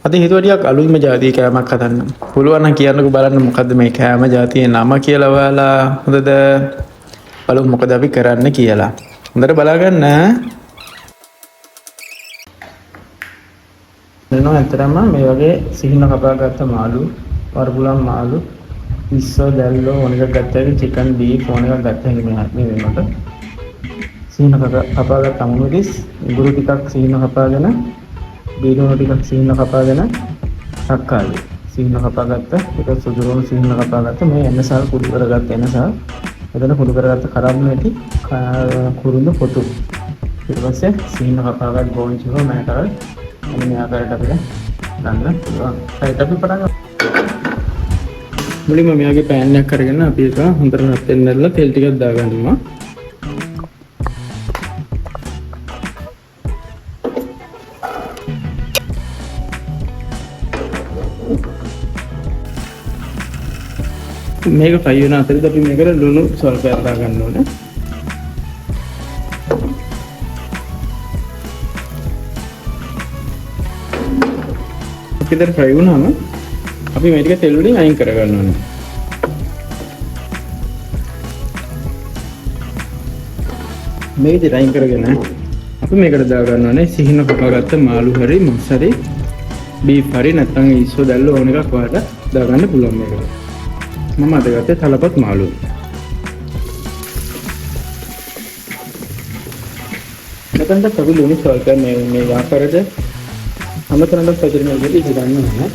අද හිතුවා ටිකක් අලුත්ම ජාතිය කෑමක් හදන්න. පුළුවන් නම් කියන්නකෝ බලන්න මොකද්ද මේ කෑම ජාතියේ නම කියලා ඔයාලා. හොඳද? බලමු මොකද අපි කරන්න කියලා. හොඳට බලාගන්න. වෙනවා ඇත්තටම මේ වගේ සිහින කපාගත්ත මාළු, වරපුලම් මාළු, ඉස්සෝ දැල්ලෝ ඕන එකක් ගත්ත හැකි, චිකන් බීෆ් ඕන එකක් ගත්ත හැකි මේ වෙනකොට. සිහින කපාගත්ත අමුණු මිරිස්, ඉඟුරු ටිකක් සිහින කපාගෙන, බීලුණු ටිකක් සිහින කපාගෙන, තක්කාලි සිහින කපාගත්ත, ඒක සුදු ලුණු සිහින කපාගත්ත, මේ එනසල් කුඩු කරගත්ත එනසල්, එතන කුඩු කරගත්ත කරම්නු ඇටි, කුරුඳු පොතු. ඊට පස්සේ සිහින කපාගත් බෝංචි හෝ මෑකරල් මෙන්න මේ ආකාරයට අපිට ගන්න පුළුවන්. රයිට්, අපි පටන් ගමු. මුලින්ම මෙයාගේ පෑන් එකක් අරගෙන අපි ඒක හොඳට රත් වෙන්න ඇරලා තෙල් ටිකක් දාගන්නවා. මේක ෆ්‍රයි වෙන අතරේදී අපි මේකට ලුණු ස්වල්පයක් දාගන්න ඕනේ. අපි ඉතින් ෆ්‍රයි වුණාම අපි මේ ටික තෙල් වලින් අයින් කරගන්න ඕනේ. මේ විදිහට අයින් කරගෙන අපි මේකට දාගන්න ඕනේ සිහින කපාගත්ත මාළු හරි මස් හරි බීෆ් හරි නැත්නම් ඉස්සෝ දැල්ල ඕන එකක් ඔයාලට දාගන්න පුළුවන් මේකට. මම අද ගත්තේ තලපත් මාළු. මෙතනට අපි ලුණු ස්වල්පයක් මේ ආකාරයට හැමතැනටම පැතිරෙන විදිහට ඉහි ගන්න ඕනේ.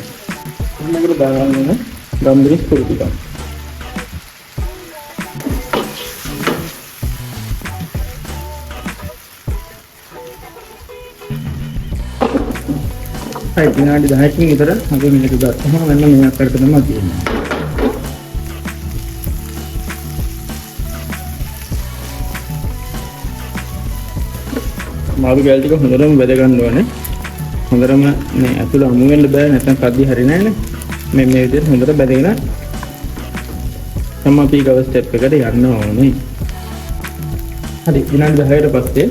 මේකට දාගන්න ඕනේ ගම්මිරිස් කුඩු ටිකක්. හරි, විනාඩි 10කින් විතර අපි මේක ගත්තම මෙන්න මේ ආකාරයට තමයි තියෙන්නේ. මාළු කෑලි ටික හොඳටම බෙද ගන්න ඕනේ. හොඳටම මේ ඇතුළ අමු වෙන්න බෑ, නැත්නම් කද්දි හරි නෑනේ. මේ විදිහට හොඳට බැදගෙන තමයි අපි ඊගව ස්ටෙප් එකට යන්න ඕනේ. හරි, විනාඩි 10කට පස්සේ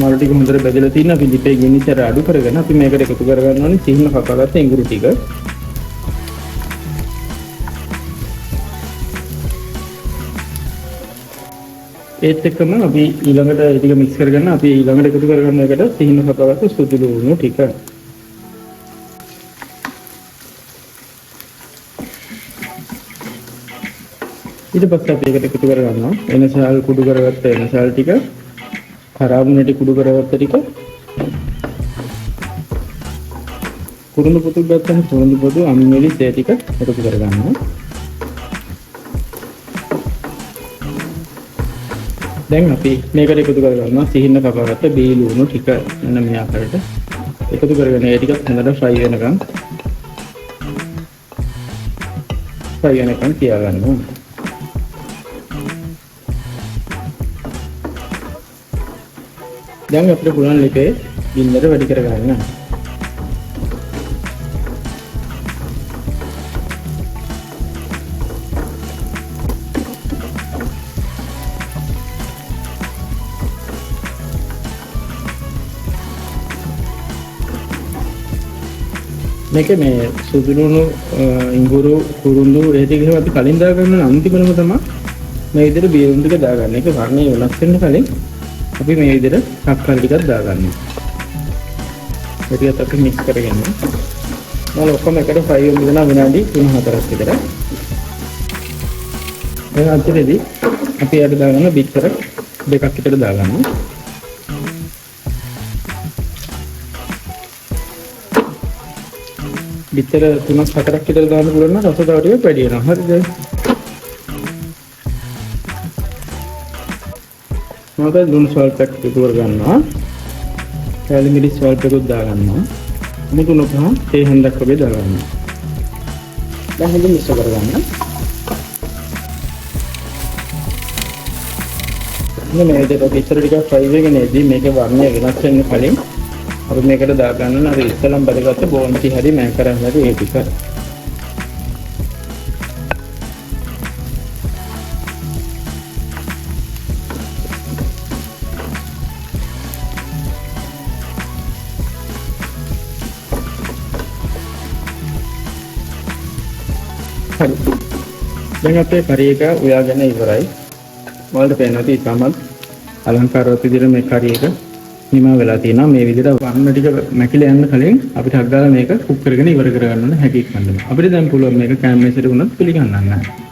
මාළු ටික හොඳට බැදලා තින්න අපි ලිපේ ගිනි සැර අඩු කරගෙන අපි මේකට එකතු කරගන්න ඕනේ සිහින කපාගත්ත ඉඟුරු ටික. ඒත් එක්කම අපි ඊළඟට ඒ ටික මික්ස් කරගන්න අපි ඊළඟට එකතු කරගන්න එකට සිහින කපාගත්ත සුදු ලුණු ටික. ඊට පස්සේ අපි ඒකට එකතු කරගන්නවා එනසාල් කුඩු කරගත්ත එනසාල් ටික, කරාබු නැටි කුඩු කරගත්ත ටික, කුරුඳු පොතු ගත්තම කුරුඳු පොතු අමුමිරිස් ඒ ටික එකතු කරගන්නවා. දැන් අපි මේකට එකතු කරගන්නවා සිහින කපාගත්ත බීලුණු ටික. මෙන්න මේ ආකාරයට එකතු කරගෙන ඒ ටිකත් හොඳට ෆ්‍රයි වෙනකන් තියාගන්නවා. දැන් අපිට පුළුවන් ලිපේ ගින්නර වැඩි කරගන්න. මේක මේ සුදු ලුණු, ඉඟුරු, කුරුඳු ඒ ටික එහෙම අපි කලින් දාගන්න ඕන. අන්තිමටම තමයි මේ විදිහට බීරුම් ටික දාගන්න. ඒක වර්ණය වෙනස් වෙන්න කලින් අපි මේ විදිහට තක්කාලි ටිකක් දාගන්නවා. ඒ ටිකත් අපි මික්ස් කරගෙන මම ඔක්කොම එකට ෆ්‍රයි වෙන්න දෙනවා විනාඩි 3-4ක් විතර. දැන් අතරේදී අපි යට දාගන්න බිත්තර දෙකක් විතර දාගන්නවා. බිත්තර 3-4ක් විතර දාන්න පුළුවන් නම් රස තව ටිකක් වැඩි වෙනවා. හරිද? මම දැන් ලුණු ස්වල්පයක් එකතු කරගන්නවා. කැලි මිරිස් ස්වල්පයකුත් දාගන්නවා. මුතුණු පහ තේ හැන්දක් වගේ දාගන්නවා. දැන් හොඳින් මිශ්‍ර කරගන්න. මෙන්න මේ විදිහට බිත්තර ටිකක් ෆ්‍රයි වෙගෙන එද්දී මේකේ වර්ණය වෙනස් වෙන්න කලින් අපි මේකට දාගන්න ඕන අර ඉස්සලම් බදගත්ත බෝන්චි හරි මෑකරන් හරි ඒ ටික. හරි. දැන් අපේ කරි එක උයාගෙන ඉවරයි. ඔයාලට පේනවා ඇති ඉතාමත් අලංකාරවත් විදිහට මේ කරි එක නිමා වෙලා තියෙනවා. මේ විදිහට වර්ණ ටික මැකිලා යන්න කලින් අපිට හක් ගාලා මේක කුක් කරගෙන ඉවර කරගන්න ඕනේ හැකි ඉක්මනටම. අපිට දැන් පුළුවන් මේක කෑම මේසෙට වුණත් පිළිගන්නන්න.